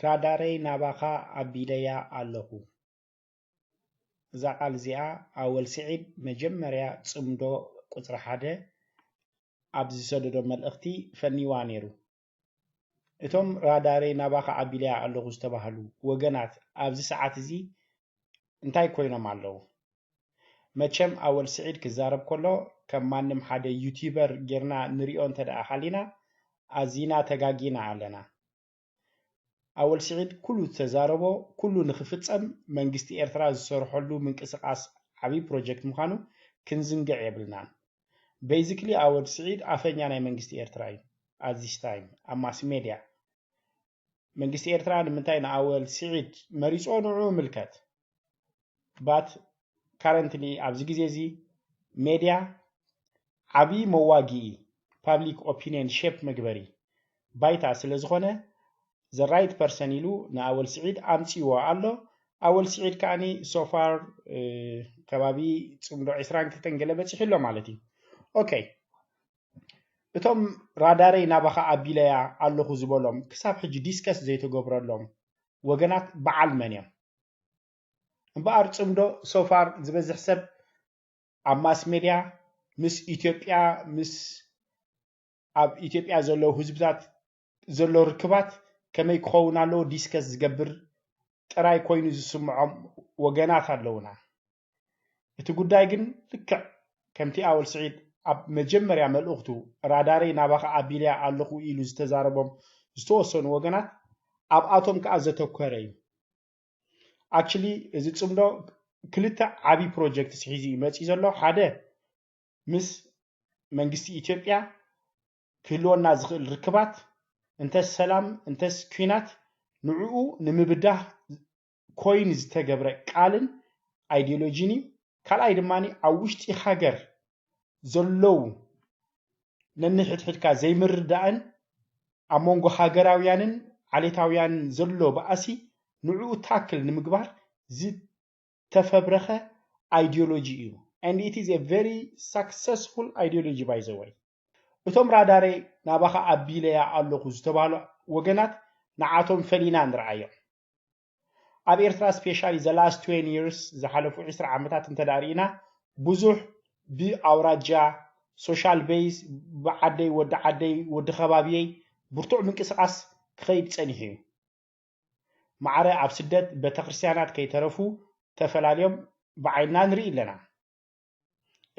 ራዳረይ ናባኻ ኣቢለያ ኣለኹ። እዛ ቃል እዚኣ ኣወል ስዒድ መጀመርያ ጽምዶ ቁጽሪ ሓደ ኣብ ዝሰደዶ መልእኽቲ ፈኒዋ ነይሩ። እቶም ራዳረይ ናባኻ ኣቢለያ ኣለኹ ዝተባህሉ ወገናት ኣብዚ ሰዓት እዚ እንታይ ኮይኖም ኣለዉ? መቸም ኣወል ስዒድ ክዛረብ ከሎ ከም ማንም ሓደ ዩቲዩበር ጌርና ንሪኦ እንተ ደኣ ሃሊና ኣዚና ተጋጊና ኣለና። ኣወል ስዒድ ኩሉ ዝተዛረቦ ኩሉ ንኽፍጸም መንግስቲ ኤርትራ ዝሰርሐሉ ምንቅስቓስ ዓብዪ ፕሮጀክት ምዃኑ ክንዝንግዕ የብልናን። ቤዚክሊ ኣወል ስዒድ ኣፈኛ ናይ መንግስቲ ኤርትራ እዩ። ኣዚስ ታይም ኣብ ማስ ሜድያ መንግስቲ ኤርትራ ንምንታይ ንኣወል ስዒድ መሪጾ ንዑ ምልከት። ባት ካረንትሊ ኣብዚ ግዜ እዚ ሜድያ ዓብዪ መዋጊኢ ፓብሊክ ኦፒኒየን ሼፕ መግበሪ ባይታ ስለ ዝኾነ the right person ኢሉ ንኣወል ስዒድ ኣምጺዎ ኣሎ። ኣወል ስዒድ ከዓኒ ሶፋር ከባቢ ጽምዶ ዕስራን ክልተን ገለ በጺሑ ኣሎ ማለት እዩ። ኦኬ እቶም ራዳረይ ናባኻ ኣቢለያ ኣለኹ ዝበሎም ክሳብ ሕጂ ዲስከስ ዘይተገብረሎም ወገናት በዓል መን እዮም? እምበኣር ጽምዶ ሶፋር ዝበዝሕ ሰብ ኣብ ማስ ሜድያ ምስ ኢትዮጵያ ምስ ኣብ ኢትዮጵያ ዘለዉ ህዝብታት ዘሎ ርክባት ከመይ ክኸውን ኣለዎ ዲስከስ ዝገብር ጥራይ ኮይኑ ዝስምዖም ወገናት ኣለዉና። እቲ ጉዳይ ግን ልክዕ ከምቲ ኣወል ስዒድ ኣብ መጀመርያ መልእኽቱ ራዳረይ ናባኻ ኣቢለያ ኣለኹ ኢሉ ዝተዛረቦም ዝተወሰኑ ወገናት ኣብኣቶም ከኣ ዘተኮረ እዩ። ኣክቹሊ እዚ ጽምዶ ክልተ ዓቢ ፕሮጀክትስ ሒዙ እዩ መጺኡ ዘሎ። ሓደ ምስ መንግስቲ ኢትዮጵያ ክህልወና ዝኽእል ርክባት እንተስ ሰላም እንተስ ኲናት ንዕኡ ንምብዳህ ኮይኑ ዝተገብረ ቃልን ኣይዲዮሎጂን እዩ። ካልኣይ ድማ ኣብ ውሽጢ ሃገር ዘለዉ ነንሕድሕድካ ዘይምርዳእን ኣብ መንጎ ሃገራውያንን ዓሌታውያንን ዘሎ ባእሲ ንዕኡ ታክል ንምግባር ዝተፈብረኸ ኣይዲዮሎጂ እዩ። And it is a very successful ideology by the way። እቶም ራዳረይ ናባኻ ኣቢለያ ኣለኹ ዝተባህሉ ወገናት ንዓቶም ፈሊና ንርኣዮም። ኣብ ኤርትራ ስፔሻሊ the last twenty years ዝሓለፉ ዕስራ ዓመታት እንተ ደኣ ርኢና ብዙሕ ብኣውራጃ ሶሻል ቤዝ ብዓደይ ወዲ ዓደይ ወዲ ከባብየይ ብርቱዕ ምንቅስቓስ ክኸይድ ጸኒሑ እዩ። ማዕረ ኣብ ስደት ቤተክርስትያናት ከይተረፉ ተፈላልዮም ብዓይንና ንርኢ ኣለና።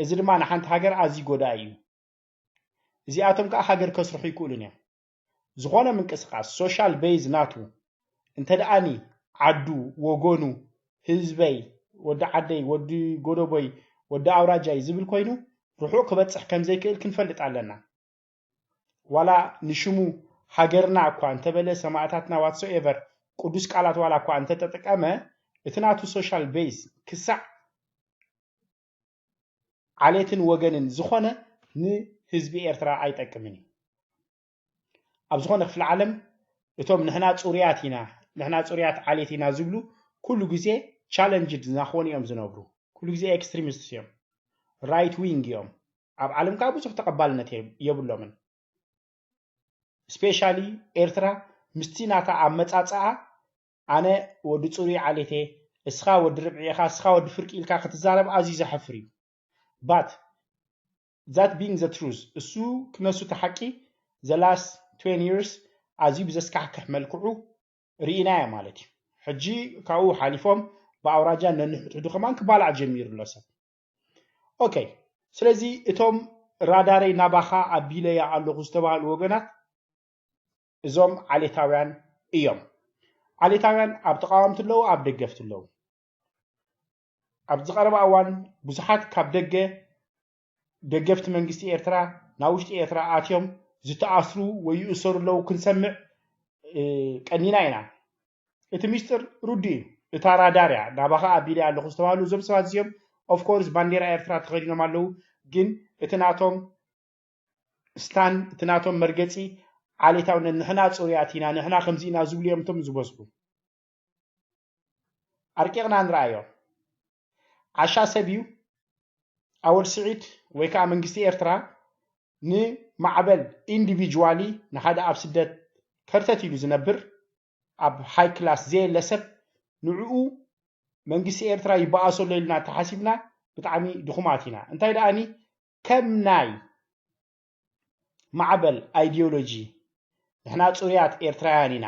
እዚ ድማ ንሓንቲ ሃገር ኣዝዩ ጎዳኢ እዩ። እዚኣቶም ከዓ ሃገር ከስርሑ ይክእሉን እዮም። ዝኾነ ምንቅስቃስ ሶሻል ቤዝ ናቱ እንተ ደኣኒ ዓዱ፣ ወገኑ፣ ህዝበይ፣ ወዲ ዓደይ፣ ወዲ ጎደቦይ፣ ወዲ ኣውራጃይ ዝብል ኮይኑ ርሑቕ ክበጽሕ ከም ዘይክእል ክንፈልጥ ኣለና። ዋላ ንሽሙ ሃገርና እኳ እንተበለ ሰማእታትና ዋትሶኤቨር ቅዱስ ቃላት ዋላ እኳ እንተተጠቀመ እቲ ናቱ ሶሻል ቤዝ ክሳዕ ዓሌትን ወገንን ዝኾነ ንህዝቢ ኤርትራ ኣይጠቅምን እዩ። ኣብ ዝኾነ ክፍለ ዓለም እቶም ንሕና ጽሩያት ኢና ንሕና ጽሩያት ዓሌት ኢና ዝብሉ ኩሉ ግዜ ቻለንጅድ እናኾኑ እዮም ዝነብሩ። ኩሉ ግዜ ኤክስትሪሚስት እዮም፣ ራይት ዊንግ እዮም። ኣብ ዓለም ከዓ ብዙሕ ተቐባልነት የብሎምን። ስፔሻሊ ኤርትራ ምስቲ ናታ ኣመጻጽኣ ኣነ ወዲ ጽሩይ ዓሌት እየ፣ እስኻ ወዲ ርብዒ ኢኻ፣ እስኻ ወዲ ፍርቂ ኢልካ ክትዛረብ ኣዝዩ ዘሕፍር እዩ። But that being the truth እሱ ክነሱ እቲ ሓቂ the last twenty years ኣዝዩ ብዘስካሕክሕ መልክዑ ርኢናዮ ማለት እዩ። ሕጂ ካብኡ ሓሊፎም ብኣውራጃ ነንሕድሕዱ ከማን ክባላዕ ጀሚሩ ኣሎ ሰብ። ኦኬ ስለዚ እቶም ራዳረይ ናባኻ ኣቢለያ ኣለኹ ዝተባህሉ ወገናት እዞም ዓሌታውያን እዮም። ዓሌታውያን ኣብ ተቃወምቲ ኣለዉ፣ ኣብ ደገፍቲ ኣለዉ። ኣብዚ ቀረባ እዋን ብዙሓት ካብ ደገ ደገፍቲ መንግስቲ ኤርትራ ናብ ውሽጢ ኤርትራ ኣትዮም ዝተኣስሩ ወይ ይእሰሩ ኣለዉ ክንሰምዕ ቀኒና ኢና። እቲ ሚስጥር ርዱእ እዩ። እታ ራዳር እያ ናባኻ ኣቢለ ኣለኹ ዝተባህሉ እዞም ሰባት እዚኦም ኦፍኮርስ ባንዴራ ኤርትራ ተኸዲኖም ኣለዉ፣ ግን እቲ ናቶም ስታን እቲ ናቶም መርገፂ ዓሌታውነት ንሕና ፅሩያት ኢና ንሕና ከምዚ ኢና ዝብሉ እዮም እቶም ዝበዝሑ። ኣርቂቕና ንረኣዮ። ዓሻ ሰብ እዩ። ኣወል ስዒድ ወይ ከዓ መንግስቲ ኤርትራ ንማዕበል ኢንዲቪጁዋሊ ንሓደ ኣብ ስደት ከርተት ኢሉ ዝነብር ኣብ high class ዘየለ ሰብ ንዕኡ መንግስቲ ኤርትራ ይበኣሶ ኣሎ ኢልና ተሓሲብና ብጣዕሚ ድኹማት ኢና። እንታይ ደኣኒ ከም ናይ ማዕበል ideology ንሕና ጽሩያት ኤርትራውያን ኢና፣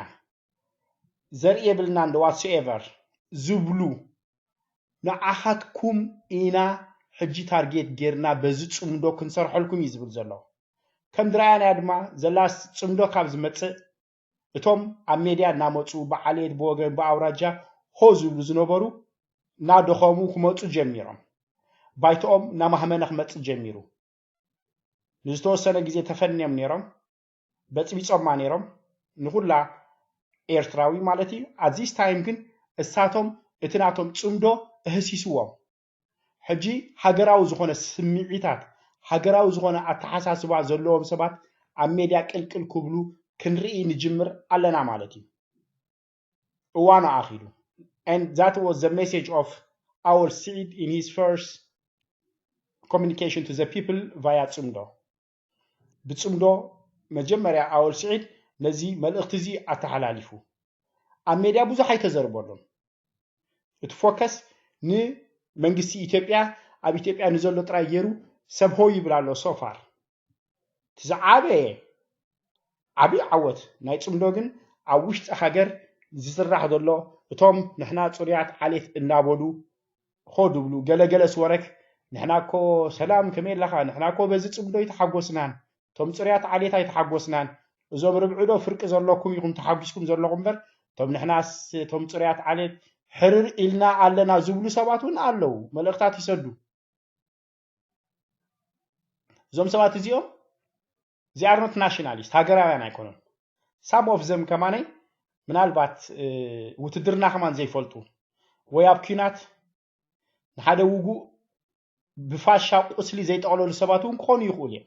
ዘርኢ የብልናን whatsoever ዝብሉ ንዓኻትኩም ኢና ሕጂ ታርጌት ጌርና በዚ ጽምዶ ክንሰርሐልኩም እዩ ዝብል ዘሎ። ከም ድረኣናያ ድማ ዘላ ጽምዶ ካብ ዝመጽእ እቶም ኣብ ሜድያ እናመጹ ብዓሌት ብወገን ብኣውራጃ ሆ ዝብሉ ዝነበሩ እናደኸሙ ክመጹ ጀሚሮም። ባይቶኦም እናማህመነ ክመጽእ ጀሚሩ። ንዝተወሰነ ግዜ ተፈንዮም ነይሮም፣ በጽቢጾማ ነይሮም ንኹላ ኤርትራዊ ማለት እዩ። At this time ግን እሳቶም እቲ ናቶም ጽምዶ እህሲስዎም። ሕጂ ሃገራዊ ዝኾነ ስምዒታት፣ ሃገራዊ ዝኾነ ኣተሓሳስባ ዘለዎም ሰባት ኣብ ሜድያ ቅልቅል ክብሉ ክንርኢ ንጅምር ኣለና ማለት እዩ። እዋኑ ኣኺሉ። And that was the message of Awal Saeed in his first communication to the people via ጽምዶ። ብጽምዶ መጀመርያ ኣወል ስዒድ ነዚ መልእኽቲ እዚ ኣተሓላሊፉ። ኣብ ሜድያ ብዙሕ ኣይተዘርበሉን። እቲ ፎከስ ንመንግስቲ ኢትዮጵያ፣ ኣብ ኢትዮጵያ ንዘሎ ጥራይ ገይሩ ሰብ ሆ ይብል ኣሎ። So far እቲ ዝዓበየ ዓብዪ ዓወት ናይ ጽምዶ ግን ኣብ ውሽጢ ሃገር ዝስራሕ ዘሎ እቶም ንሕና ጽሩያት ዓሌት እናበሉ ሆ ድብሉ ገለገለ ስወረክ ንሕና እኮ ሰላም ከመይ ኣለኻ ንሕና እኮ በዚ ጽምዶ ኣይተሓጎስናን እቶም ጽሩያት ዓሌት ኣይተሓጎስናን እዞም ርብዒ ዶ ፍርቂ ዘለኩም ኢኹም ተሓጒስኩም ዘለኹም እምበር እቶም ንሕናስ እቶም ጽሩያት ዓሌት ሕርር ኢልና ኣለና ዝብሉ ሰባት እውን ኣለዉ። መልእኽታት ይሰዱ። እዞም ሰባት እዚኦም they are not nationalist ሃገራውያን ኣይኮኑን። Some of them ከማነይ ምናልባት ውትድርና ከማን ዘይፈልጡ ወይ ኣብ ኲናት ንሓደ ውጉእ ብፋሻ ቁስሊ ዘይጠቕለሉ ሰባት እውን ክኾኑ ይኽእሉ እዮም።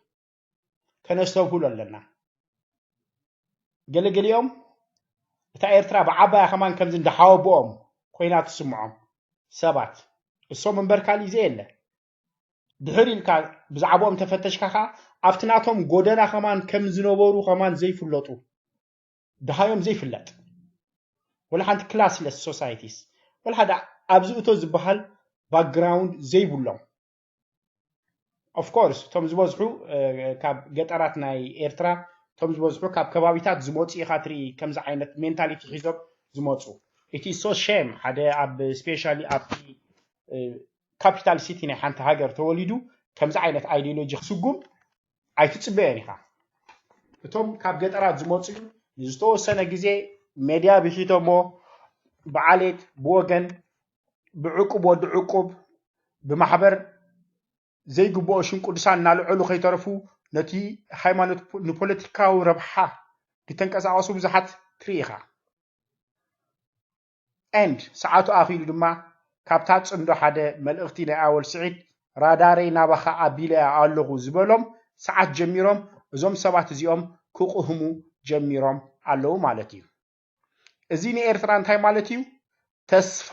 ከነስተብህሎ ኣለና። ገለገሊኦም እታ ኤርትራ ብዓባያ ከማን ከምዚ እንዳሓወብኦም ኮይና ትስምዖም ሰባት እሶም እምበር ካሊእ ዘየለ። ድሕር ኢልካ ብዛዕባኦም ተፈተሽካ ከዓ ኣብቲ ናቶም ጎደና ከማን ከም ዝነበሩ ከማን ዘይፍለጡ ድሃዮም ዘይፍለጥ ወላ ሓንቲ classless societies ወላ ሓደ ኣብዚ እቶ ዝበሃል background ዘይብሎም። Of course እቶም ዝበዝሑ ካብ ገጠራት ናይ ኤርትራ እቶም ዝበዝሑ ካብ ከባቢታት ዝመፁ ኢኻ ትርኢ። ከምዚ ዓይነት mentality ሒዞም ዝመፁ it is so shame ሓደ ኣብ specially ኣብቲ capital city ናይ ሓንቲ ሃገር ተወሊዱ ከምዚ ዓይነት ideology ክስጉም ኣይትፅበዮን ኢኻ። እቶም ካብ ገጠራት ዝመፁ ንዝተወሰነ ግዜ ሜድያ ብሒቶሞ ብዓሌት ብወገን ብዕቁብ ወዲ ዕቁብ ብማሕበር ዘይግብኦ ሽም ቅዱሳን እናልዐሉ ከይተረፉ ነቲ ሃይማኖት ንፖለቲካዊ ረብሓ ዝተንቀሳቐሱ ብዙሓት ትርኢ ኢኻ። And ሰዓቱ ኣኺሉ ድማ ካብታ ጽምዶ ሓደ መልእኽቲ ናይ ኣወል ስዒድ ራዳረይ ናባኻ ኣቢለ ኣለኹ ዝበሎም ሰዓት ጀሚሮም እዞም ሰባት እዚኦም ክቕህሙ ጀሚሮም ኣለዉ ማለት እዩ። እዚ ንኤርትራ እንታይ ማለት እዩ? ተስፋ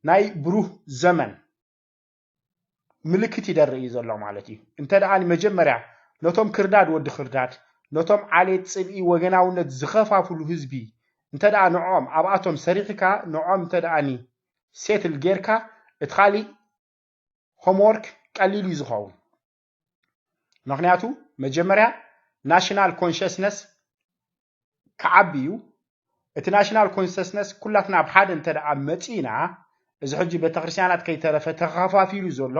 ናይ ብሩህ ዘመን ምልክት ይደርኢ ዘሎ ማለት እዩ። እንተ ደኣ መጀመርያ ነቶም ክርዳድ ወዲ ክርዳድ ነቶም ዓሌት ጽልኢ ወገናውነት ዝኸፋፍሉ ህዝቢ እንተ ደኣ ንዕኦም ኣብኣቶም ሰሪሕካ ንዕኦም እንተ ደኣ settle ጌርካ እቲ ካሊእ homework ቀሊል እዩ ዝኸውን። ምክንያቱ መጀመርያ national consciousness ክዓቢ እዩ። እቲ national consciousness ኩላትና ኣብ ሓደ እንተ ደኣ መጺና እዚ ሕጂ ቤተክርስትያናት ከይተረፈ ተኸፋፊሉ ዘሎ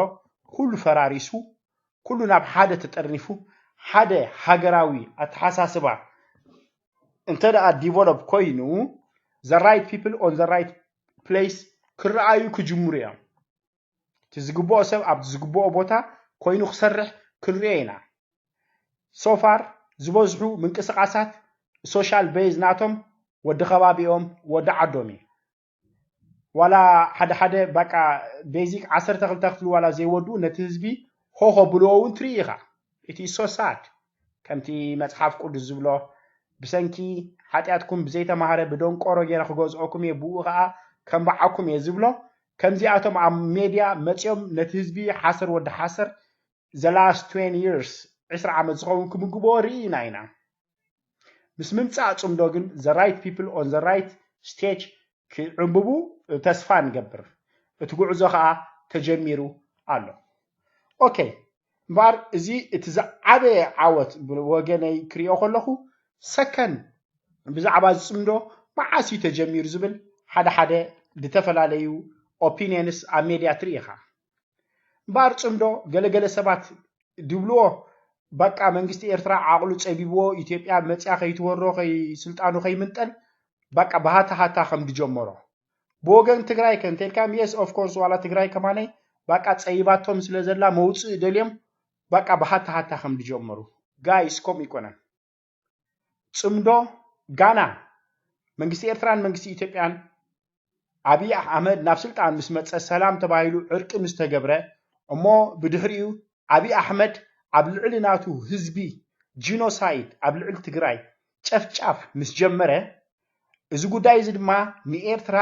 ኩሉ ፈራሪሱ ኩሉ ናብ ሓደ ተጠርኒፉ ሓደ ሃገራዊ ኣተሓሳስባ እንተ ደኣ develop ኮይኑ the right people on the right place ክረኣዩ ክጅምሩ እዮም። እቲ ዝግብኦ ሰብ ኣብቲ ዝግብኦ ቦታ ኮይኑ ክሰርሕ ክንሪኦ ኢና። So far ዝበዝሑ ምንቅስቃሳት social base ናቶም ወዲ ከባቢኦም ወዲ ዓዶም እዩ። ዋላ ሓደ ሓደ በቃ basic ዓሰርተ ክልተ ክፍሊ ዋላ ዘይወድኡ ነቲ ህዝቢ ሆ ከብልዎ እውን ትርኢ ኢኻ። It is so sad። ከምቲ መጽሓፍ ቅዱስ ዝብሎ ብሰንኪ ሓጢኣትኩም ብዘይተማህረ ብደንቆሮ ገይረ ክገዝኦኩም እየ፣ ብኡ ኸዓ ከም በዓኩም እየ ዝብሎ። ከምዚኣቶም ኣብ ሜድያ መጺኦም ነቲ ህዝቢ ሓሰር ወዲ ሓሰር the last twenty years ዕስራ ዓመት ዝኸውን ክምግብዎ ርኢና ኢና። ምስ ምምጻእ ጽምዶ ግን the right people on the right stage ክዕንብቡ ተስፋ ንገብር። እቲ ጉዕዞ ከዓ ተጀሚሩ ኣሎ። ኦኬ፣ እምበኣር እዚ እቲ ዝዓበየ ዓወት ብወገነይ ክሪኦ ከለኹ፣ ሰከን ብዛዕባ ዝፅምዶ መዓስ እዩ ተጀሚሩ ዝብል ሓደ ሓደ ዝተፈላለዩ ኦፒንየንስ ኣብ ሜድያ ትርኢ ኢኻ። እምበኣር ፅምዶ ገለገለ ሰባት ድብልዎ፣ በቃ መንግስቲ ኤርትራ ዓቕሉ ፀቢብዎ፣ ኢትዮጵያ መፅያ ከይትወሮ፣ ከይ-፣ ስልጣኑ ከይምንጠል፣ በቃ ብሃታ ሃታ ከም ዝጀመሮ። ብወገን ትግራይ ከ እንተልካም፣ yes of course፣ ዋላ ትግራይ ከማነይ በቃ ፀይባቶም ስለ ዘላ መውፅእ ደልዮም በቃ ብሃታ ሃታ ከም ዝጀመሩ። ጋይስ፣ ከምኡ ይኮነን። ፅምዶ ጋና መንግስቲ ኤርትራን መንግስቲ ኢትዮጵያን ኣብይ ኣሕመድ ናብ ስልጣን ምስ መፀ፣ ሰላም ተባሂሉ ዕርቂ ምስ ተገብረ፣ እሞ ብድሕሪኡ ኣብይ ኣሕመድ ኣብ ልዕሊ ናቱ ህዝቢ ጂኖሳይድ፣ ኣብ ልዕሊ ትግራይ ጨፍጫፍ ምስ ጀመረ፣ እዚ ጉዳይ እዚ ድማ ንኤርትራ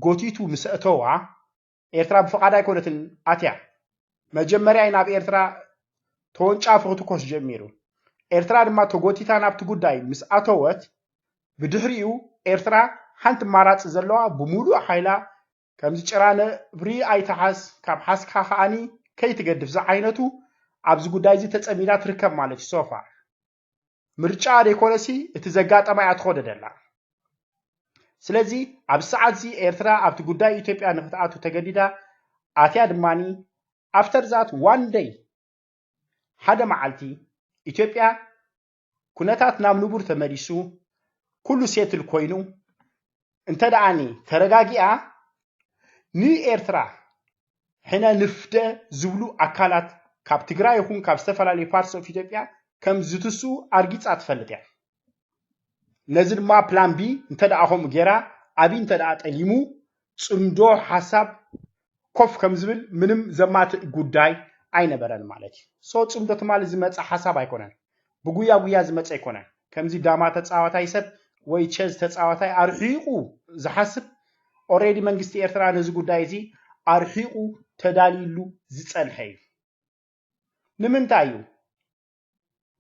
ጎቲቱ ምስ ኣእተዋ፣ ኤርትራ ብፍቓዳ ኣይኮነትን ኣትያ። መጀመርያ እዩ ናብ ኤርትራ ተወንጫፊ ክትኮስ ጀሚሩ። ኤርትራ ድማ ተጎቲታ ናብቲ ጉዳይ ምስ ኣተወት፣ ብድሕሪኡ ኤርትራ ሓንቲ ኣማራፂ ዘለዋ፣ ብምሉእ ሓይላ፣ ከምዚ ጭራ ነብሪ ኣይትሓዝ፣ ካብ ሓዝካ ከኣኒ ከይትገድፍ ዝዓይነቱ ኣብዚ ጉዳይ እዚ ተፀሚዳ ትርከብ ማለት እዩ። ሶፋ ምርጫ ዘይኮነሲ እቲ ዘጋጠማ እያ ትኸዶ ደላ። ስለዚ ኣብዚ ሰዓት እዚ ኤርትራ ኣብቲ ጉዳይ ኢትዮጵያ ንክትኣቱ ተገዲዳ፣ ኣትያ ድማኒ። ኣፍተር ዛት ዋን ደይ፣ ሓደ መዓልቲ፣ ኢትዮጵያ ኩነታት ናብ ንቡር ተመሊሱ፣ ኩሉ ሴትል ኮይኑ፣ እንተ ደኣኒ ተረጋጊኣ፣ ንኤርትራ ሕነ ንፍደ ዝብሉ ኣካላት ካብ ትግራይ ይኹን ካብ ዝተፈላለዩ ፓርትስ ኦፍ ኢትዮጵያ ከም ዝትስኡ ኣርጊፃ ትፈልጥ እያ። ነዚ ድማ ፕላን ቢ እንተ ደኣ ከምኡ ጌራ፣ ኣብይ እንተ ደኣ ጠሊሙ፣ ፅምዶ ሓሳብ ኮፍ ከም ዝብል ምንም ዘማትእ ጉዳይ ኣይነበረን ማለት እዩ። ሶ ፅምዶ ትማሊ ዝመፀ ሓሳብ ኣይኮነን፣ ብጉያ ጉያ ዝመፀ ኣይኮነን። ከምዚ ዳማ ተፃዋታይ ሰብ ወይ ቸዝ ተፃዋታይ ኣርሒቑ ዝሓስብ፣ ኦሬዲ መንግስቲ ኤርትራ ነዚ ጉዳይ እዚ ኣርሒቑ ተዳልዩሉ ዝፀንሐ እዩ። ንምንታይ እዩ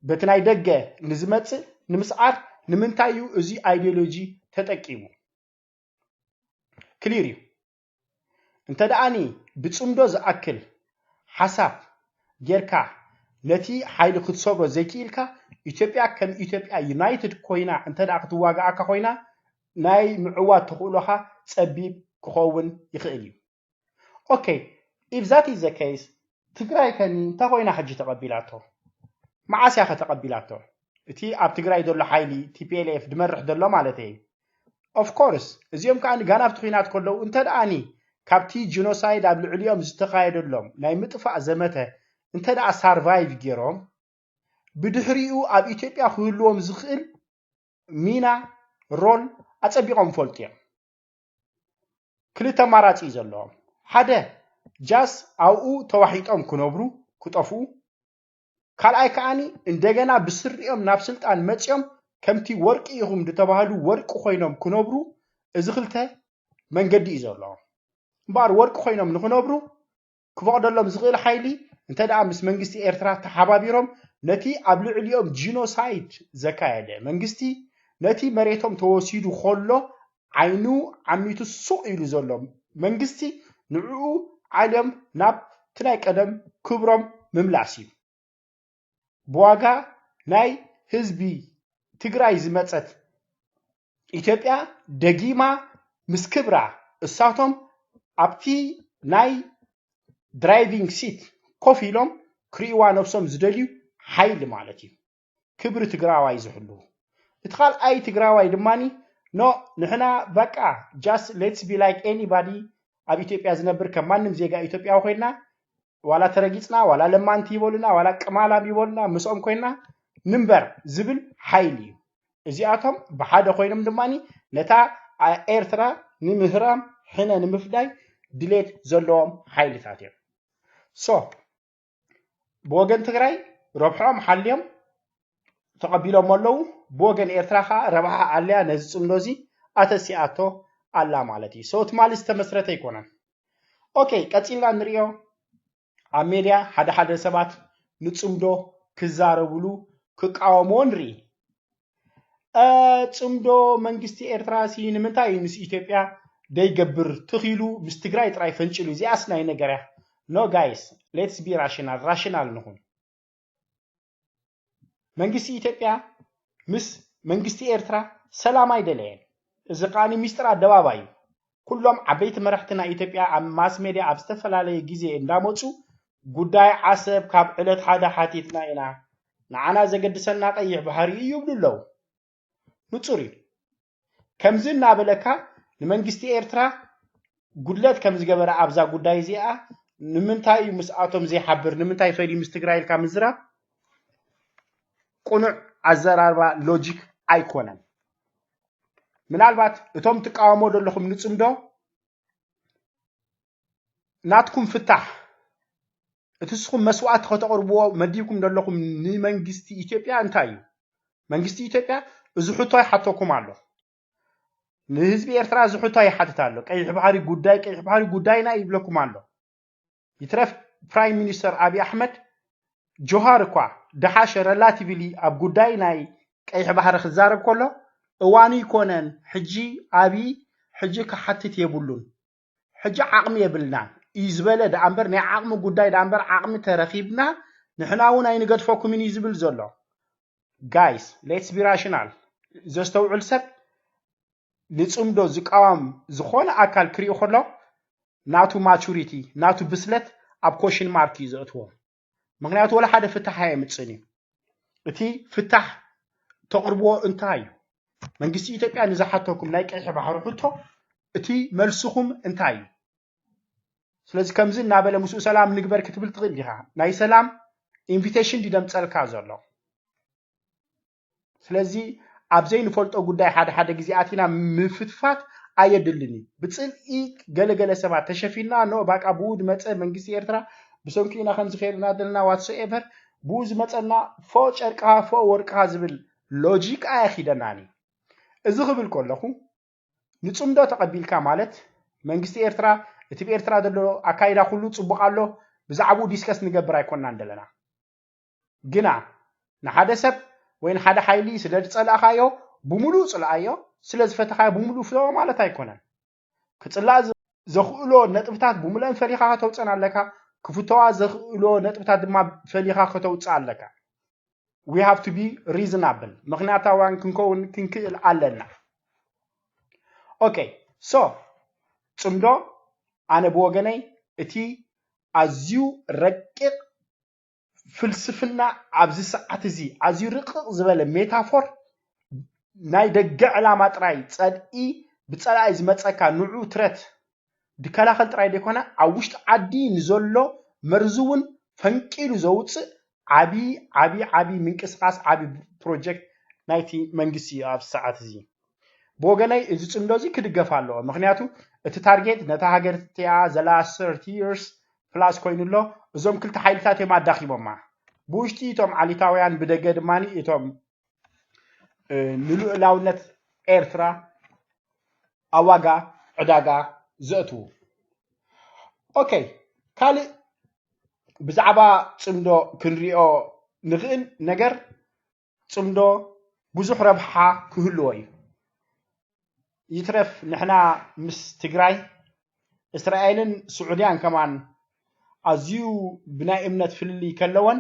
በቲ ናይ ደገ ንዝመፅእ ንምስዓር? ንምንታይ እዩ እዚ ኣይዲዮሎጂ ተጠቂሙ? ክሊር እዩ። እንተ ደኣኒ ብፅምዶ ዝኣክል ሓሳብ ጌርካ ነቲ ሓይሊ ክትሰብሮ ዘይክኢልካ፣ ኢትዮጵያ ከም ኢትዮጵያ ዩናይትድ ኮይና እንተ ደኣ ክትዋግኣካ ኮይና፣ ናይ ምዕዋት ተኽእሎኻ ፀቢብ ክኸውን ይኽእል እዩ። ኦኬ፣ if that is the case፣ ትግራይ ከኒ እንታይ ኮይና ሕጂ ተቐቢላቶ? መዓስ እያ ከተቐቢላቶ? እቲ ኣብ ትግራይ ዘሎ ሓይሊ ቲ ፒ ኤል ኤፍ ድመርሕ ዘሎ ማለት እዩ። ኦፍ ኮርስ፣ እዚኦም ከዓ ጋና ኣብቲ ኲናት ከለዉ እንተ ደኣኒ ካብቲ ጂኖሳይድ ኣብ ልዕሊኦም ዝተኻየደሎም ናይ ምጥፋእ ዘመተ እንተ ደኣ ሳርቫይቭ ገይሮም፣ ብድሕሪኡ ኣብ ኢትዮጵያ ክህልዎም ዝኽእል ሚና፣ ሮል፣ ኣጸቢቖም ይፈልጡ እዮም። ክልተ ኣማራጺ እዩ ዘለዎም። ሓደ፣ ጃስ ኣብኡ ተዋሒጦም ክነብሩ፣ ክጠፍኡ። ካልኣይ ከኣኒ እንደገና ብስሪኦም ናብ ስልጣን መጺኦም ከምቲ ወርቂ ኢኹም ዝተባህሉ ወርቂ ኮይኖም ክነብሩ፣ እዚ ክልተ መንገዲ እዩ ዘለዎም። እምበኣር ወርቂ ኮይኖም ንኽነብሩ ክፈቕደሎም ዝኽእል ሓይሊ እንተ ደኣ ምስ መንግስቲ ኤርትራ ተሓባቢሮም ነቲ ኣብ ልዕሊኦም ጂኖሳይድ ዘካየደ መንግስቲ፣ ነቲ መሬቶም ተወሲዱ ከሎ ዓይኑ ዓሚቱ ሱቕ ኢሉ ዘሎ መንግስቲ፣ ንዕኡ ዓለም ናብቲ ናይ ቀደም ክብሮም ምምላስ እዩ። ብዋጋ ናይ ህዝቢ ትግራይ ዝመጸት ኢትዮጵያ ደጊማ ምስ ክብራ፣ እሳቶም ኣብቲ ናይ ድራይቪንግ ሲት ኮፍ ኢሎም ክርእይዋ ነብሶም ዝደልዩ ሓይሊ ማለት እዩ። ክብሪ ትግራዋይ ዝሕልዉ። እቲ ካልኣይ ትግራዋይ ድማኒ፣ ኖ፣ ንሕና በቃ just let's be like anybody፣ ኣብ ኢትዮጵያ ዝነብር ከም ማንም ዜጋ ኢትዮጵያዊ ኮይንና፣ ዋላ ተረጊጽና፣ ዋላ ለማንቲ ይበሉና፣ ዋላ ቅማላም ይበሉና፣ ምስኦም ኮይንና ንንበር ዝብል ሓይሊ እዩ። እዚኣቶም ብሓደ ኮይኖም ድማኒ ነታ ኤርትራ ንምህራም፣ ሕነ ንምፍዳይ ድሌት ዘለዎም ሓይልታት እዮም። ሶ ብወገን ትግራይ ረብሕኦም ሓልዮም ተቐቢሎም ኣለዉ። ብወገን ኤርትራ ከዓ ረብሓ ኣልያ ነዚ ጽምዶ እዚ ኣተሲኣቶ ኣላ ማለት እዩ። ሶ ትማሊ ዝተመስረተ ኣይኮነን። ኦኬ፣ ቀጺልና ንሪኦ። ኣብ ሜድያ ሓደ ሓደ ሰባት ንጽምዶ ክዛረብሉ ክቃወምዎ ንርኢ። ጽምዶ መንግስቲ ኤርትራ ሲ ንምንታይ እዩ ምስ ኢትዮጵያ ደይገብር? ትኺሉ ምስ ትግራይ ጥራይ ፈንጭሉ። እዚኣስ ናይ ነገር እያ። No guys, let's be rational, ራሽናል ንኹን። መንግስቲ ኢትዮጵያ ምስ መንግስቲ ኤርትራ ሰላም ኣይደለየን። እዚ ከኣኒ ሚስጥር ኣደባባይ እዩ። ኩሎም ዓበይቲ መራሕቲ ናይ ኢትዮጵያ ኣብ ማስ ሜድያ ኣብ ዝተፈላለየ ግዜ እንዳመፁ ጉዳይ ዓሰብ ካብ ዕለት ሓደ ሓቲትና ኢና፣ ንዓና ዘገድሰና ቀይሕ ባሕሪ እዩ ይብሉ ኣለዉ። ንፁር እዩ። ከምዚ እናበለካ ንመንግስቲ ኤርትራ ጉድለት ከም ዝገበረ ኣብዛ ጉዳይ እዚኣ ንምንታይ እዩ ምስኣቶም ዘይሓብር? ንምንታይ ፈዲ ምስ ትግራይ ኢልካ ምዝራብ ቅኑዕ ኣዘራርባ ሎጂክ ኣይኮነን። ምናልባት እቶም ትቃወሞ ዘለኹም ንፅምዶ ናትኩም ፍታሕ እቲ ንስኹም መስዋእቲ ከተቕርብዎ መዲብኩም ዘለኹም ንመንግስቲ ኢትዮጵያ እንታይ እዩ? መንግስቲ ኢትዮጵያ እዚ ሕቶ ይሓተኩም ኣሎ። ንህዝቢ ኤርትራ እዚ ሕቶ ይሓትት ኣሎ። ቀይሕ ባሕሪ ጉዳይ፣ ቀይሕ ባሕሪ ጉዳይና ይብለኩም ኣሎ። ይትረፍ ፕራይም ሚኒስተር ኣብይ ኣሕመድ ጆሃር እኳ ደሓሸ ረላቲቭሊ ኣብ ጉዳይ ናይ ቀይሕ ባሕሪ ክዛረብ ከሎ እዋኑ ይኮነን፣ ሕጂ ኣብይ ሕጂ ክሓትት የብሉን፣ ሕጂ ዓቕሚ የብልናን እዩ ዝበለ ደኣ እምበር ናይ ዓቕሚ ጉዳይ ደኣ እምበር ዓቕሚ ተረኺብና ንሕና እውን ኣይንገድፈኩምን እዩ ዝብል ዘሎ። Guys, let's be rational። ዘስተውዕል ሰብ ንፅምዶ ዝቃወም ዝኾነ ኣካል ክሪኡ ከሎ ናቱ ማቹሪቲ ናቱ ብስለት ኣብ ኮሽን ማርክ እዩ ዘእትዎ። ምክንያቱ ወላ ሓደ ፍታሕ ኣየምፅን እዩ። እቲ ፍታሕ ተቕርብዎ እንታይ እዩ? መንግስቲ ኢትዮጵያ ንዝሓተኩም ናይ ቀይሕ ባሕሪ ሕቶ እቲ መልስኹም እንታይ እዩ? ስለዚ ከምዚ እናበለ ምስኡ ሰላም ንግበር ክትብል ትኽእል ዲኻ? ናይ ሰላም ኢንቪቴሽን ድዩ ደምፀልካ ዘሎ? ስለዚ ኣብ ዘይንፈልጦ ጉዳይ ሓደ ሓደ ግዜ ኣቲና ምፍትፋት ኣየድልን እዩ። ብፅልኢ ገለገለ ሰባት ተሸፊና ኖ ባቃ ብኡ ዝመፀ መንግስቲ ኤርትራ ብሰንኩ ኢና ከምዚ ከይድና ዘለና ዋትሶኤቨር ብኡ ዝመፀና ፎ ጨርቅኻ ፎ ወርቅኻ ዝብል ሎጂክ ኣየኺደናን እዩ። እዚ ክብል ከለኹ ንፅምዶ ተቐቢልካ ማለት መንግስቲ ኤርትራ እቲ ብኤርትራ ዘሎ ኣካይዳ ኩሉ ፅቡቕ ኣሎ ብዛዕባኡ ዲስከስ ንገብር ኣይኮንናን ዘለና። ግና ንሓደ ሰብ ወይ ንሓደ ሓይሊ ስለ ዝጸላእኻዮ ብምሉእ ጽልኣዮ፣ ስለ ዝፈተኻዮ ብምሉእ ፍተዎ ማለት ኣይኮነን። ክጽላእ ዘኽእሎ ነጥብታት ብምሉአን ፈሊኻ ከተውጸን ኣለካ፣ ክፍተዋ ዘኽእሎ ነጥብታት ድማ ፈሊኻ ከተውጽእ ኣለካ። We have to be reasonable፣ ምኽንያታውያን ክንከውን ክንክእል ኣለና። ኦኬ፣ so ጽምዶ ኣነ ብወገነይ እቲ ኣዝዩ ረቂቕ ፍልስፍና ኣብዚ ሰዓት እዚ ኣዝዩ ርቕቕ ዝበለ ሜታፎር ናይ ደገ ዕላማ ጥራይ ጸልኢ ብጸላኢ ዝመጸካ ንዑ ትረት ድከላኸል ጥራይ ዘይኮነ ኣብ ውሽጢ ዓዲ ንዘሎ መርዚ እውን ፈንቂሉ ዘውፅእ ዓብዪ ዓብዪ ዓብዪ ምንቅስቃስ ዓብዪ ፕሮጀክት ናይቲ መንግስቲ እዩ ኣብዚ ሰዓት እዚ። ብወገነይ እዚ ፅምዶ እዚ ክድገፍ ኣለዎ። ምክንያቱ እቲ ታርጌት ነታ ሃገር እቲኣ ዘላ thirty years plus ኮይኑ ኣሎ። እዞም ክልተ ሓይልታት እዮም ኣዳኺሞማ። ብውሽጢ እቶም ዓሊታውያን ብደገ ድማ እቶም ንልኡላውነት ኤርትራ ኣብ ዋጋ ዕዳጋ ዘእትዉ። ኦኬ፣ ካልእ ብዛዕባ ፅምዶ ክንሪኦ ንኽእል ነገር ፅምዶ ብዙሕ ረብሓ ክህልዎ እዩ። ይትረፍ ንሕና ምስ ትግራይ እስራኤልን ስዑድያን ከማን ኣዝዩ ብናይ እምነት ፍልልይ ከለወን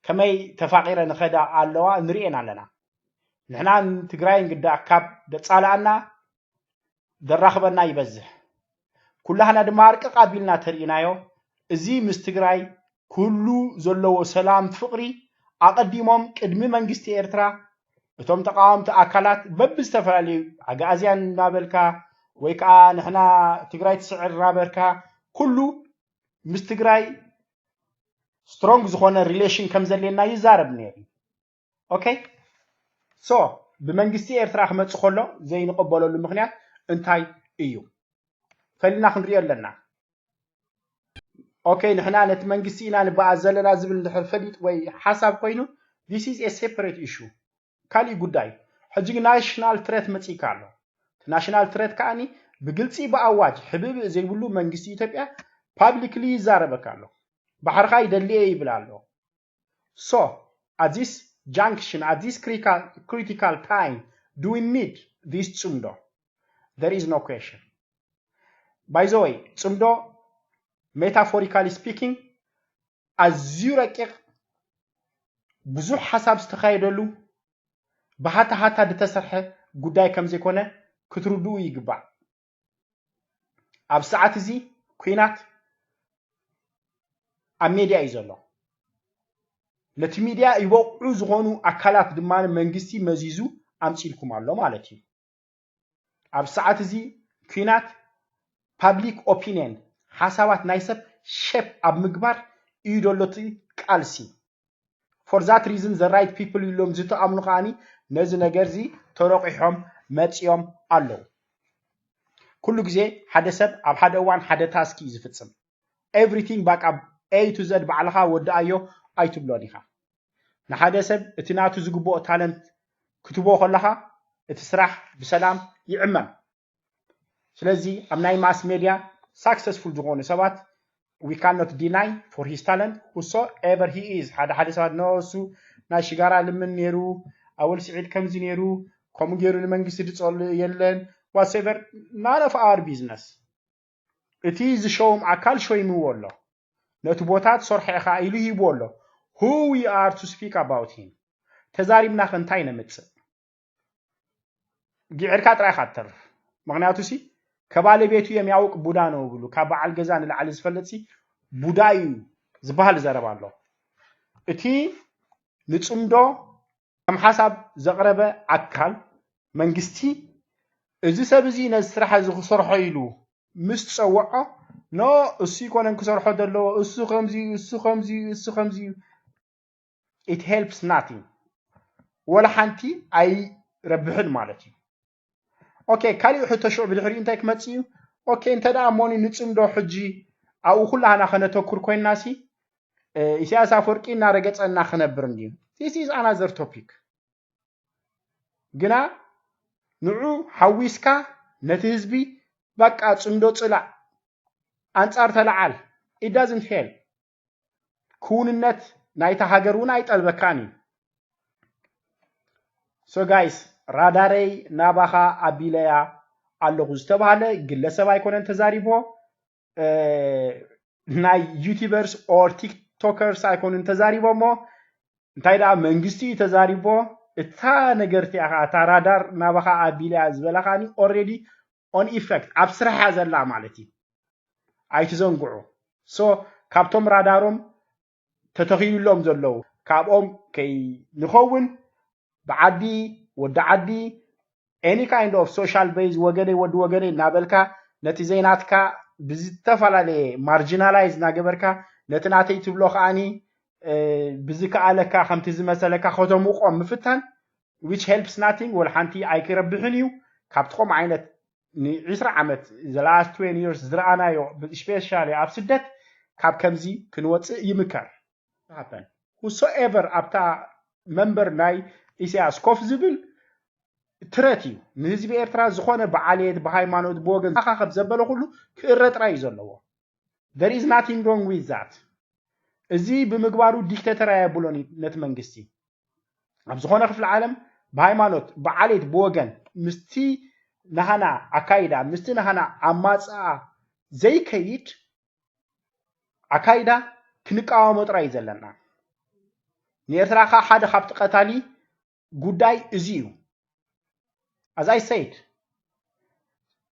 ከመይ ተፋቒረ ንኸዳ ኣለዋ ንርእየን ኣለና። ንሕና ንትግራይ እንግዳ ካብ ደጻልኣና ደራኽበና ይበዝሕ። ኩላህና ድማ ኣርቅቕ ኣቢልና ተርኢናዮ። እዚ ምስ ትግራይ ክህሉ ዘለዎ ሰላም ፍቕሪ ኣቐዲሞም ቅድሚ መንግስቲ ኤርትራ እቶም ተቃወምቲ ኣካላት በብዝተፈላለዩ ኣግኣዝያን እናበልካ ወይ ከዓ ንሕና ትግራይ ትስዕር እናበልካ ኩሉ ምስ ትግራይ ስትሮንግ ዝኾነ ሪሌሽን ከም ዘድልየና ይዛረብ ነይሩ። ኦኬ፣ ሶ ብመንግስቲ ኤርትራ ክመፅእ ከሎ ዘይንቐበለሉ ምክንያት እንታይ እዩ? ፈሊና ክንሪኦ ኣለና። ኦኬ፣ ንሕና ነቲ መንግስቲ ኢና ንበኣስ ዘለና ዝብል እንድሕር ፈሊጥ ወይ ሓሳብ ኮይኑ this is a separate issue፣ ካሊእ ጉዳይ። ሕጂ ግን ናሽናል ትረት መፂእካ ኣሎ። እቲ ናሽናል ትረት ከኣኒ ብግልፂ ብኣዋጅ ሕብእብእ ዘይብሉ መንግስቲ ኢትዮጵያ ፓብሊክሊ ይዛረበካ ኣሎ። ባሕርኻ ይደሊ እየ ይብል ኣሎ። So at this junction, at this critical, critical time Do we need this ጽምዶ? There is no question. By the way, ጽምዶ, metaphorically speaking, ኣዝዩ ረቂቕ፣ ብዙሕ ሓሳብ ዝተኻየደሉ፣ ብሃታ ሃታ ዝተሰርሐ ጉዳይ ከም ዘይኮነ ክትርድኡ ይግባእ። ኣብ ሰዓት እዚ ኲናት ኣብ ሜድያ እዩ ዘሎ። ነቲ ሚድያ ይበቕዑ ዝኾኑ ኣካላት ድማ መንግስቲ መዚዙ ኣምፂልኩም ኣሎ ማለት እዩ። ኣብ ሰዓት እዚ ኲናት ፓብሊክ ኦፒንየን፣ ሓሳባት ናይ ሰብ ሸፕ ኣብ ምግባር እዩ ዘሎ እቲ ቃልሲ። For that reason the right people ኢሎም ዝተኣምኑ ከዓኒ ነዚ ነገር እዚ ተረቂሖም መፂኦም ኣለዉ። ኩሉ ግዜ ሓደ ሰብ ኣብ ሓደ እዋን ሓደ ታስክ እዩ ዝፍፅም። Everything ባቃ A to Z ባዕልኻ ወድኣዮ ኣይትብሎን ኢኻ። ንሓደ ሰብ እቲ ናቱ ዝግብኦ ታለንት ክትቦ ከለኻ እቲ ስራሕ ብሰላም ይዕመም። ስለዚ ኣብ ናይ ማስ ሜድያ ሳክሰስፉል ዝኾኑ ሰባት we cannot deny for his talent whosoever he is። ሓደ ሓደ ሰባት no እሱ ናይ ሽጋራ ልምን ነይሩ፣ ኣወል ስዒድ ከምዚ ነይሩ፣ ከምኡ ገይሩ ንመንግስቲ ድፀሉ የለን፣ whatsoever, none of our business። እቲ ዝሸውም ኣካል ሾይምዎ ኣሎ። ነቲ ቦታ ትሰርሖ ኢኻ ኢሉ ሂብዎ ኣሎ። Who we are to speak about him? ተዛሪብናኸ እንታይ ነምፅእ? ግዕርካ ጥራይ ኢኻ ትተርፍ። ምኽንያቱ ሲ ከባለቤቱ የሚያውቅ ቡዳ ነው ብሉ፣ ካብ በዓል ገዛ ንላዕሊ ዝፈልጥ ሲ ቡዳ እዩ ዝበሃል ዘረባ ኣሎ። እቲ ንፅምዶ ከም ሓሳብ ዘቕረበ ኣካል መንግስቲ እዚ ሰብ እዚ ነዚ ስራሕ እዚ ክሰርሖ ኢሉ ምስ ፀወዖ no እሱ ይኮነን ክሰርሖ ዘለዎ፣ እሱ ከምዚ እዩ፣ እሱ ከምዚ እዩ፣ እሱ ከምዚ እዩ። It helps nothing። ወላ ሓንቲ ኣይረብሕን ማለት እዩ። ኦኬ፣ ካሊእ ሕቶ ሽዑ ብድሕሪኡ እንታይ ክመፅእ እዩ? ኦኬ፣ እንተ ደኣ እሞኒ ንፅምዶ ሕጂ ኣብኡ ኩላህና ከነተኩር ኮይንና ሲ ኢሳያስ ኣፈወርቂ እናረገፀና ክነብር እንድዩ? This is another topic። ግና ንዑ ሓዊስካ ነቲ ህዝቢ በቃ ፅምዶ ፅላእ፣ ኣንፃር ተለዓል፣ it doesn't help። ክውንነት ናይታ ሃገር እውን ኣይጠልበካን እዩ። So guys፣ ራዳረይ ናባኻ ኣቢለያ ኣለኹ ዝተባሃለ ግለሰብ ኣይኮነን ተዛሪቦ፣ ናይ ዩቲዩበርስ or ቲክቶከርስ ኣይኮኑን ተዛሪቦሞ። እንታይ ደኣ መንግስቲ እዩ ተዛሪቦ። እታ ነገር እቲኣ ከዓ እታ ራዳር ናባኻ ኣቢለያ ዝበላ ከዓኒ already on effect ኣብ ስራሕ እያ ዘላ ማለት እዩ። ኣይትዘንግዑ። So ካብቶም ራዳሮም ተተኺሉሎም ዘለዉ ካብኦም ከይንኸውን ብዓዲ ወዲ ዓዲ any kind of social base ወገነይ ወዲ ወገነይ እናበልካ ነቲ ዘይናትካ ብዝተፈላለየ ማርጂናላይዝ እናገበርካ ነቲ ናተይ ትብሎ ከዓኒ ብዝከኣለካ ከምቲ ዝመሰለካ ከተምቆም ምፍታን which helps nothing ወላ ሓንቲ ኣይክረብሕን እዩ። ካብቲ ከምኡ ዓይነት ንዒስራ ዓመት the last twenty years ዝረኣናዮ especially ኣብ ስደት ካብ ከምዚ ክንወፅእ ይምከር። Happen whosoever ኣብታ መንበር ናይ ኢሳያስ ኮፍ ዝብል ትረት እዩ ንህዝቢ ኤርትራ። ዝኾነ ብዓሌት ብሃይማኖት ብወገን ዝሓኻኸብ ዘበለ ኩሉ ክእረ ጥራይ እዩ ዘለዎ። There is nothing wrong with that። እዚ ብምግባሩ ዲክተተር ኣየብሎን እዩ ነቲ መንግስቲ። ኣብ ዝኾነ ክፍሊ ዓለም ብሃይማኖት ብዓሌት ብወገን ምስቲ ናህና ኣካይዳ ምስቲ ናህና ኣማፅኣ ዘይከይድ ኣካይዳ ክንቃወሞ ጥራይ እዩ ዘለና። ንኤርትራ ከዓ ሓደ ካብቲ ቀታሊ ጉዳይ እዚ እዩ። As I said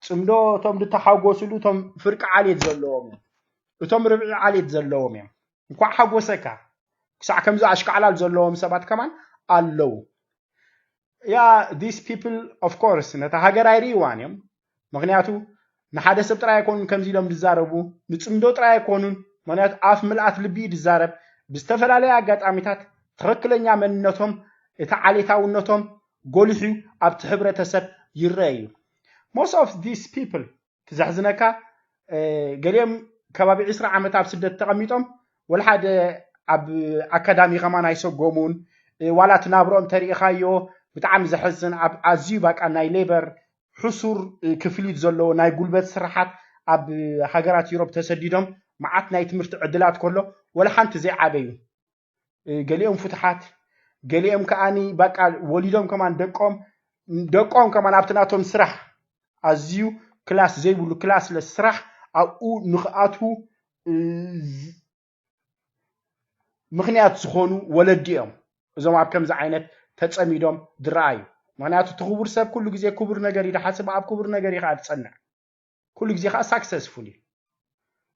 ፅምዶ እቶም ዝተሓጎስሉ እቶም ፍርቂ ዓሌት ዘለዎም እዮም። እቶም ርብዒ ዓሌት ዘለዎም እዮም። እንኳዕ ሓጎሰካ። ክሳዕ ከምዚ ኣሽካዕላል ዘለዎም ሰባት ከማን ኣለዉ። Yeah, these people of course ነታ ሃገር ኣይርእይዋን እዮም። ምኽንያቱ ንሓደ ሰብ ጥራይ ኣይኮኑን ከምዚ ኢሎም ዝዛረቡ፣ ንፅምዶ ጥራይ ኣይኮኑን። ምኽንያቱ ኣፍ ምልኣት ልቢ እዩ ዝዛረብ። ብዝተፈላለየ ኣጋጣሚታት ትኽክለኛ መንነቶም እቲ ዓሌታውነቶም ጎሊሑ ኣብቲ ሕብረተሰብ ይረአ እዩ። Most of these people ትዘሕዝነካ ገሊኦም ከባቢ ዕስራ ዓመት ኣብ ስደት ተቐሚጦም ወላ ሓደ ኣብ ኣካዳሚ ከማን ኣይሰጎሙን። ዋላ እቲ ናብርኦም ተሪኢኻዮ ብጣዕሚ ዘሕዝን ኣብ ኣዝዩ ባቃ ናይ ሌበር ሕሱር ክፍሊት ዘለዎ ናይ ጉልበት ስራሓት ኣብ ሃገራት ዩሮፕ ተሰዲዶም መዓት ናይ ትምህርቲ ዕድላት ከሎ ወላ ሓንቲ ዘይዓበዩ ገሊኦም ፍቱሓት ገሊኦም ከዓኒ ባቃ ወሊዶም ከማን ደቆም ደቆም ከማን ኣብቲ ናቶም ስራሕ ኣዝዩ ክላስ ዘይብሉ ክላስለስ ስራሕ ኣብኡ ንክኣትዉ ምኽንያት ዝኾኑ ወለዲ እዮም። እዞም ኣብ ከምዚ ዓይነት ተጸሚዶም ዝረኣዩ። ምኽንያቱ እቲ ክቡር ሰብ ኩሉ ግዜ ክቡር ነገር እዩ ዝሓስብ፣ ኣብ ክቡር ነገር እዩ ከዓ ዝጸንዕ። ኩሉ ግዜ ከዓ ሳክሰስፉል እዩ።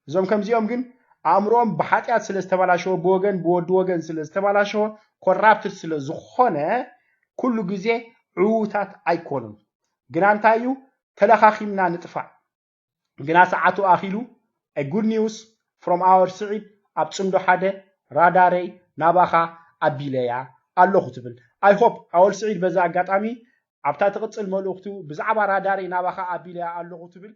እዞም ከምዚኦም ግን ኣእምሮኦም ብሓጢኣት ስለ ዝተበላሸወ፣ ብወገን ብወዲ ወገን ስለ ዝተበላሸወ፣ ኮራፕትድ ስለ ዝኾነ ኩሉ ግዜ ዕዉታት ኣይኮኑን። ግና እንታይ እዩ? ተለኻኺምና ንጥፋእ። ግና ሰዓቱ ኣኺሉ። A good news from our ስዒድ፣ ኣብ ጽምዶ ሓደ ራዳረይ ናባኻ ኣቢለያ ኣለኹ ትብል። I hope ኣወል ስዒድ በዛ ኣጋጣሚ ኣብታ ትቕጽል መልእኽቱ ብዛዕባ ራዳረይ ናባኻ ኣቢለያ ኣለኹ ትብል